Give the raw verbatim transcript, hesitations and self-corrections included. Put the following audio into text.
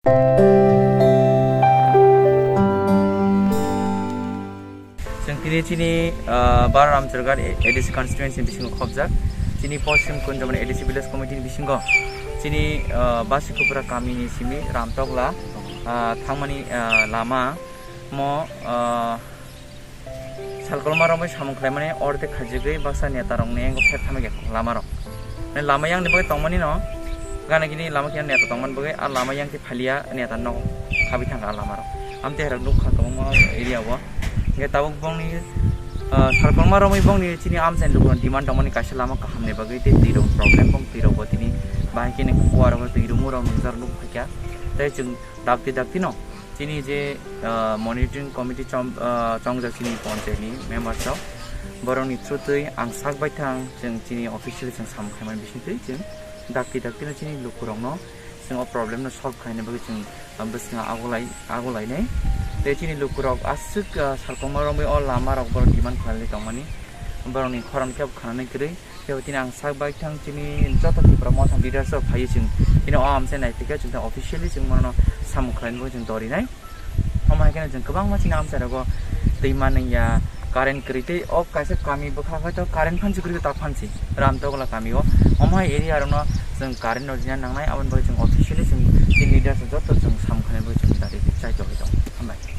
Chwng tini chini, ah, Bara Ramchargar A D C constituency bisingo khobjak. Chini Poschim Kunjamani A D C village committee ni bisingo chini, ah, Basikupra kamini simi Ramtokla, ah, thangmani, ah, lama mo, ah, Salkolma romwi samung khlaimani ordek khajigwi baksa neta rokni yango pher thamwi kha lama rok. Mane lama yang ni bagwi tongmani no, gana gini lama khe neta tongmani bagwi a lama yang khe phalia neta nok khabi thangkha a lama rok. Amte herok nukha kwbangma area o. Hingke tabuk bongni, ah, Salkolma romwi bongni chini amchaini lukurok demand tongmani kaisa lama kaham ni bagwi tei twi rok problem bong twi rok bo tini bahai khe ni kuar o twi rumu rok nungjar nuk phaikha. Tei chwng dakti dakti no chini je, ah, monitoring committee chom-, ah, chongjak chini ponchayat ni member rok, borok ni through twi ang sak bai thang chwng chini officially chwng samung khaimani bising twi chwng dakti dakti no chini lukurok no chwng o problem no solve khaina bagwi chwng, ah, bwskango agulai, agulainai. Tei chini lukurok aswk, ah, Salkolma romwi o lama rok borok demand khlailai tongmani, borok ni khorang khe bo khanani kwrwi. Tei tini ang sak bai thang chini joto Tipra Motha leaders rok phaiwi chwng tini o amchai nai tikhe chwng officially chwng mono samung khlainai chwng dorinai. Omo hai kheno chwng kwbangma chini amchai rogo twi manwi ya, current kwrwi tei o kaisa kami bwkha hai to current phansi kwrwi ta phansi Ramtokla kami o. Omo hai area rokno chwng current no rina nangnai, aboni bagwi chwng officially chwng chini leaders joto chwng samung khlainai bagwi chwng dati chai tongwi tongo. Hambai.